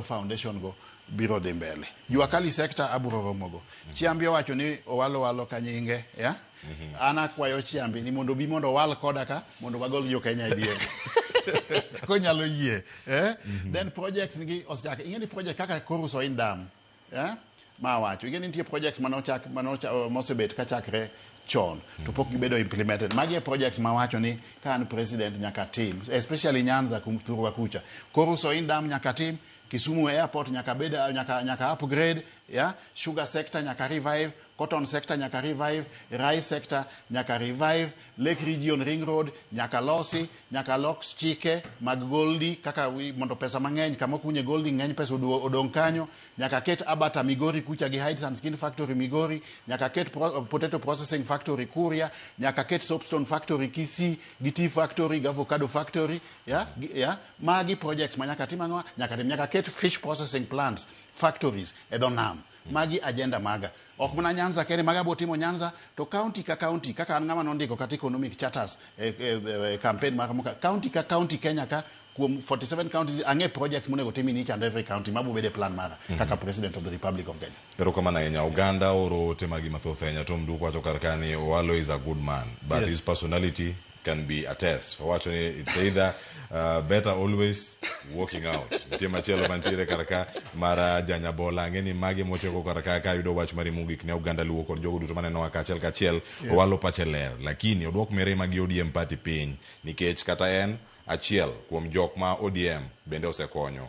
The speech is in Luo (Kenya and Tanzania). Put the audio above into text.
Foundation go biro dhi mbele. Jua Kali sector abiro romogo. Chiambi owacho ni owalo walo ka nyinge, ya? An akwayo Chiambi ni mondo obi mondo owal koda ka mondo wagol jo Kenya e diere. Konyalo yie, eh? Then projects nigi osechak. Ing'e ni project kaka Koru Soin Dam, eh? Ma wacho. Ing'e ni nitie projects manochak manocha mosebet kachakre chon to pok gibedo implemented. Magi e projects mawacho ni ka an president nyaka tim, especially Nyanza kum thurwa kucha. Koru Soin Dam nyaka tim, Kisumu Airport nyaka bed nyaka upgrade, yeah? Sugar sector nyaka revive, cotton sector nyaka revive, rice sector nyaka revive, Lake Region Ring Road nyaka losi, nyaka los chike mag goldi kaka mondo pesa mang'eny kama okunye goldi ng'eny pesa odong' kanyo, nyaka ket abattoir Migori kucha gi hides and skin factory Migori, nyaka ket potato processing factory Kuria, nyaka ket soapstone factory Kisii, gi tea factory, gi avocado factory, yeah? Yeah? Magi projects ma nyaka tim ang'o? Nyaka tim, nyaka ket fish processing plants factories e dho nam. Magi agenda maga. Ok mana Nyanza kende, maga abo timo Nyanza, to county ka county, kaka an ng'ama nondiko kata economic charters e campaign mar moka, county ka county Kenya ka, kuom 47 counties, ang'e projects monego tim in each and every county, mabo bedo e plan mara kaka President of the Republic of Kenya. Erokamano ahinya. Oganda oro ote magi mathoth ahinya. Tom Duko wacho kar ka ni Owalo is a good man, but his personality can be a test. Owacho ni it's either better always walking out. Nitie machielo mantiere kar ka mar Janyabola. Ang'e ni magi mocheko kar ka kayudo wach mari mogik ne oganda Luo kod jogo duto manenowa kaachiel kachiel. Owalo pache ler, lakini oduok mirima gi ODM party piny nikech kata en achiel kuom jok ma ODM bende osekonyo.